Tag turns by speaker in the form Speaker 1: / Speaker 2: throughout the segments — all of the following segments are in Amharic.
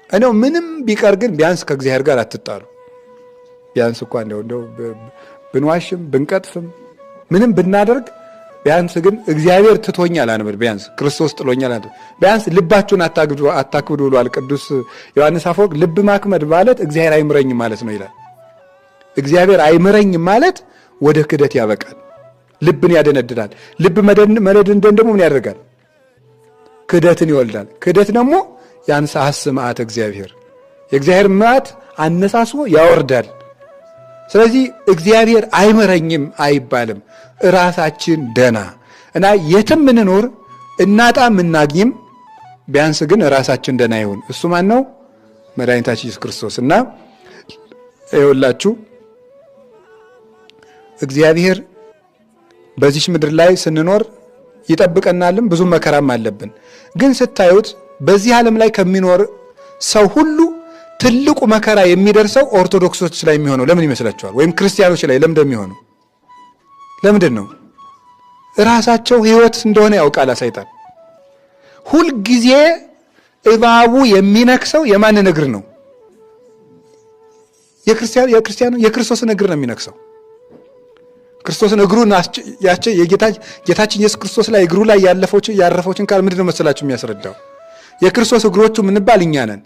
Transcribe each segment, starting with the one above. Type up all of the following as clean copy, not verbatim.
Speaker 1: እንደው ምንም ቢቀር ግን ቢያንስ ከእግዚአብሔር ጋር አትጣሉ። ቢያንስ እንኳ እንደው ብንዋሽም ብንቀጥፍም ምንም ብናደርግ ቢያንስ ግን እግዚአብሔር ትቶኛል አንበል። ቢያንስ ክርስቶስ ጥሎኛል አንበል። ቢያንስ ልባችሁን አታክብዱ ብሏል ቅዱስ ዮሐንስ አፈወርቅ። ልብ ማክመድ ማለት እግዚአብሔር አይምረኝም ማለት ነው ይላል። እግዚአብሔር አይምረኝም ማለት ወደ ክደት ያበቃል። ልብን ያደነድናል። ልብ መደንደን ደግሞ ምን ያደርጋል? ክደትን ይወልዳል። ክደት ደግሞ ያንሳሐስ መዓተ እግዚአብሔር፣ የእግዚአብሔር መዓት አነሳስቦ ያወርዳል። ስለዚህ እግዚአብሔር አይምረኝም አይባልም። ራሳችን ደና እና የትም እንኖር እናጣም እናግኝም፣ ቢያንስ ግን ራሳችን ደና ይሁን። እሱ ማን ነው? መድኃኒታችን ኢየሱስ ክርስቶስ። እና ይኸውላችሁ እግዚአብሔር በዚች ምድር ላይ ስንኖር ይጠብቀናልም፣ ብዙ መከራም አለብን። ግን ስታዩት በዚህ ዓለም ላይ ከሚኖር ሰው ሁሉ ትልቁ መከራ የሚደርሰው ኦርቶዶክሶች ላይ የሚሆነው ለምን ይመስላችኋል? ወይም ክርስቲያኖች ላይ ለምን እንደሚሆነው ለምንድን ነው? ራሳቸው ሕይወት እንደሆነ ያውቃል ሰይጣን። ሁልጊዜ እባቡ የሚነክሰው የማንን እግር ነው? የክርስቲያኑ የክርስቶስን እግር ነው የሚነክሰው። ክርስቶስን እግሩን ጌታችን ኢየሱስ ክርስቶስ ላይ እግሩ ላይ ያረፈው ችንካር ምንድን ነው መሰላችሁ የሚያስረዳው? የክርስቶስ እግሮቹ የምንባል እኛ ነን።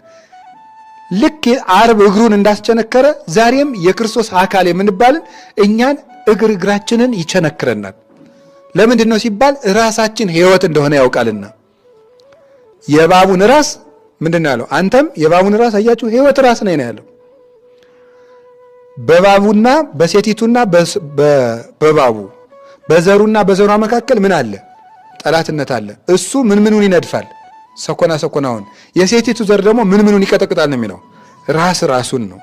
Speaker 1: ልክ ዓርብ እግሩን እንዳስቸነከረ ዛሬም የክርስቶስ አካል የምንባልን እኛን እግር እግራችንን ይቸነክረናል። ለምንድን ነው ሲባል ራሳችን ሕይወት እንደሆነ ያውቃልና። የእባቡን ራስ ምንድን ነው ያለው? አንተም የእባቡን ራስ አያችሁ፣ ሕይወት ራስ ነኝ ነው ያለው። በእባቡና በሴቲቱና በእባቡ በዘሩና በዘሯ መካከል ምን አለ? ጠላትነት አለ። እሱ ምን ምኑን ይነድፋል? ሰኮና ሰኮናውን። የሴቲቱ ዘር ደግሞ ምን ምኑን ይቀጠቅጣል ነው የሚለው? ራስ ራሱን ነው።